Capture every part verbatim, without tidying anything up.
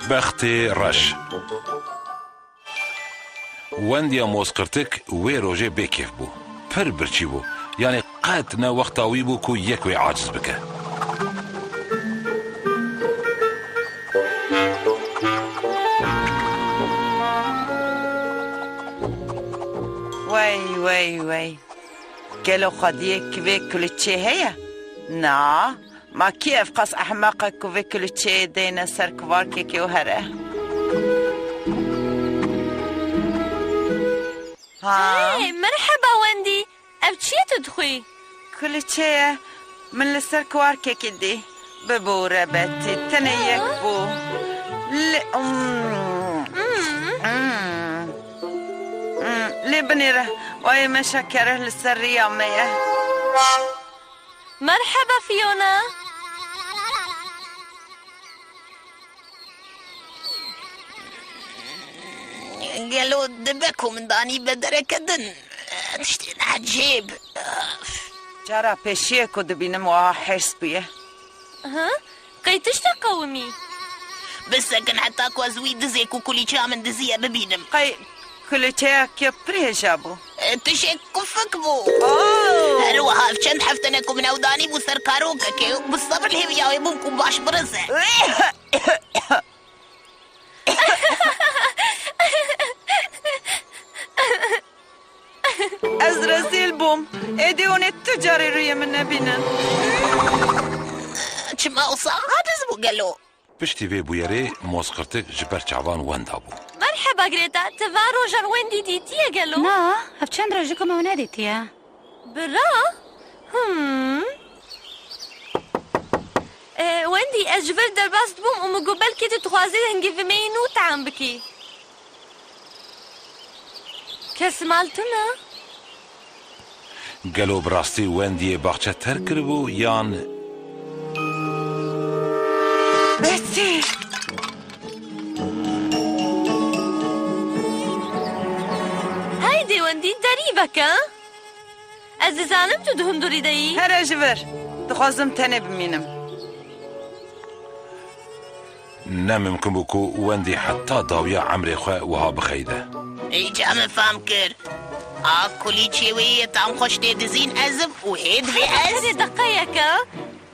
Bextê reş. Wendiya Mozqirtik wê rojê bêkêf bû. Pir birçî bû. Yanî qet ne wexta wî bû ku yek wê aciz bike. Wey, wey, wey. Gelo xwediyek vê kuliçê heye? Na, ma kî ev qas ehmeq e ku vê kuliçeyê deyne ser kivarkekê û here? Ha? Hey, merheba Wendy. Ev çi ye tu dixwî? Kuliçe ye. Min li ser kivarkekê dî. Bibûre Betî, tenê yek bû. Lê, mm, mm, mm, lê binêre, wayê meşa kereh li ser riya me ye. Merheba Fiona. Gelo dibe ku min danî be dereke din? Tiştên ecêb. Cara pêşiyê ku dibînim wiha hêrs bûye. Aha, qey tişta qewimî? Bisekin heta ku ez wî dizê ku kulîçeya min diziye bibînim. Qey kulîçeyeke pir hêja bû. E, tişek kufik bû. Oh! Her wiha ev çend hefte ne ku min ew danî bû ser karokekê û bi sebir li hêviya wê bûm ku baş birize. Ez rezîl bûm. Êdî hûn ê tu carî rûyê min nebînin. Çima wisa aciz bû gelo? Piştî vê bûyerê Mozqirtik ji ber çavan Wenda bû. Merheba Greta, tu van rojan Wendî dîtiye gelo? Na, ev çend roj e ku me ew nedîtiye. Bira? Hmm. E, Wendy, ez ji vir derbas dibûm û min got belkî tu dixwazî hingivimeyî nû team bikî. Kes mal tune? Gelo bi rastî Wendyê baxçe terk kiribû yan? Betî! Heydê Wendy, derî veke. Ez dizanim tu di hundirî de yî. Here ji vir. Dixwazim tenê bimînim. Ne mimkin bû ku Wendy heta dawiya emrê xwe wiha bixeyde. Îca min fam kir. A kulîçê wê yê tam xweş tê dizîn ez im û hê divê ez. Serê deqeyeke.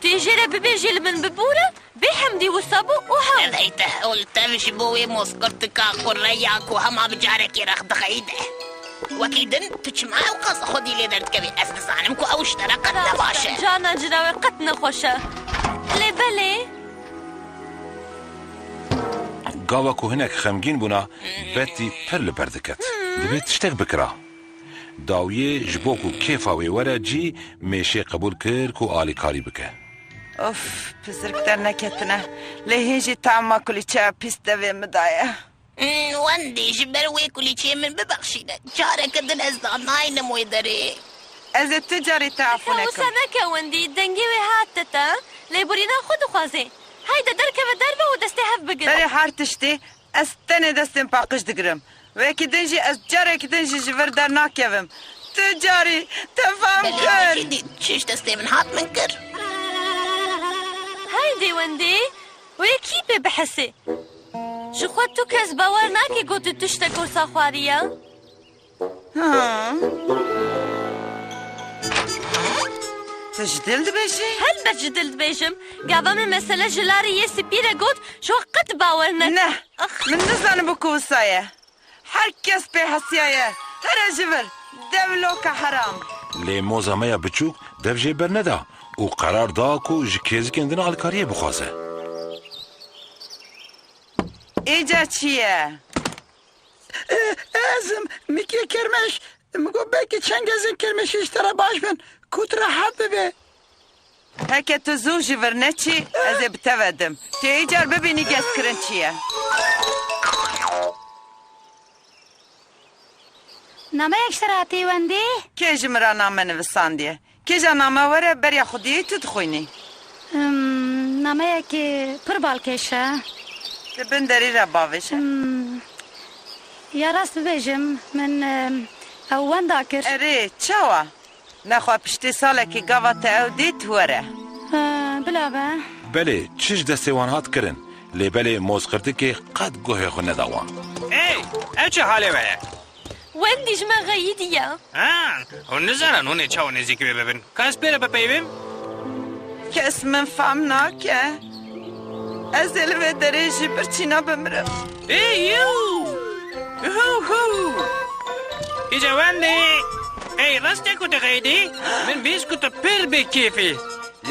Tê jê re bibêjî li min bibûre. Bê hemdî wisa bû û hew. Ev heyte hewl tev ji bo wê mozqirtika qure ya ku hema bi carekê rex dixeyde. Wekî din tu çima ew qas xwedî lê derdikevî? Ez dizanim ku ew ji te re qet ne baş e. Rast e, carna cira wê qet ne xweş e. Lê belê. Gava ku hinek xemgîn bûna, Betî pir li ber diket. Divê tiştek bikira. Dawiyê ji bo ku kêfa wê were cî, mêşê qebûl kir ku alîkarî bike. Of, pizirk derneketine. Lê hîn jî tama kulîçeya pîs devê min daye. Hmm, Wendy, ji ber wê kulîçeyê min bibexşîne. Careke din ez da naynim wê derê. Ez ê tu carî te afû nekim. Wisa neke Wendy, dengê wê hat te te. Lêborîna xwe dixwaze. Hayde derkeve derve û destê hev bigire. Berê her tiştî, ez tenê destên paqij digirim. Wekî din jî ez carekî din jî ji vir dernakevim. Tu carî te fam kir. Çi dît? Çi ji destê min hat min kir. Haydê Wendy, wê kî pê bihesê? Ji xwe tu kes bawer nake ku tu tiştek wisa xwariye? Ha. Tu ji dil dibêjî? Helbet ji dil dibêjim. Gava min mesele ji larî yê spî re got, ji we qet bawer nekim. Ne. Ax. Min nizanibû ku wisa ye. Her kes pê hesiyaye. Here ji vir. Devloka heram. Lê moza me ya biçûk dev jê berneda û qerar da ku ji kêzikên din alîkariyê bixwaze. Îca çi ye? E, ez im, Mikê Kermeş. Min got belkî çend gezên kermeşî ji te re baş bin, ku tu rehet bibê. Heke tu zû ji vir neçî, ez ê bi te ve dim. Tu ê îcar bibînî gezkirin çi ye. Nameyek ji te re hatiye Wendy? Kê ji min re name nivisandiye? Kêja name were beriya xwediyê tu dixwînî. Hmm, nameyekî pir balkêş e. Di bin derî re bavêje. Hmm, ya rast bibêjim, min, em, ew wenda kir. Erê, çawa? Nexwe piştî salekî gava te ew dît were. Ha, bila be. Belê, çi ji destê wan hat kirin. Lê belê mozqirtikê qet guhê xwe neda wan. Ey, ev çi halê we ye? Wendî ji me xeyîdî ye. Ha, hûn nizanin hûn ê çawa nêzîkî wê bibin. Ka ez pê re bipeyivim? Kes min fam nake. Ez ê li vê derê jî birçîna bimirim. Ê, yû! Hu, hu! Îca wendê! Ey, rastê ku tu xeydî? Min bîst ku tu pir bêkêf î.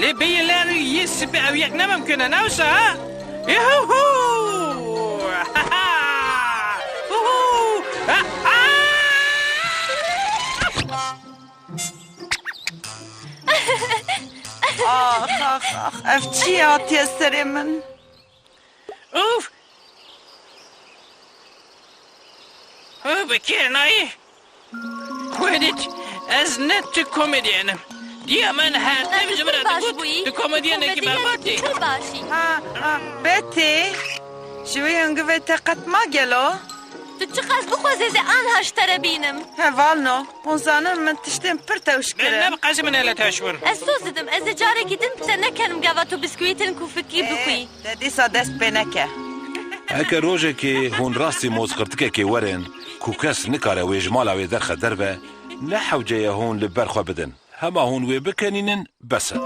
Lê bêyî ler yê sipî ew yek ne mimkun e, ne wisa? Hu, hu! Ha, ha! Hu, hu! Ha, ha! Ax, ax, ax, ev çi hatiye serê min? Uf! Uf, bi kêr nayê. Wedît, ez ne tu komedyen im. Diya min her tim ji min re digot, tu komedyenekî berbat î. Pir baş î. Ha, ha, Betê, ji wê hingivê te qet ma gelo? Tu çiqas bixwazê ez ê anha ji te re bînim. Hevalno, hûn zanin min tiştên pir tewş kirin. Min ne bi qesî min hele tewş bûn. Ez soz didim, ez ê carekî din bi te nekerim gava tu biskûîtin ku fikî bixwî. Te dîsa dest pê neke. Heke rojekê hûn rastî mozqirtikekê werin ku kes nikare wê ji mala wê derxe derve, ne hewce ye hûn li ber xwe bidin. Hema hûn wê bikenînin, bes e.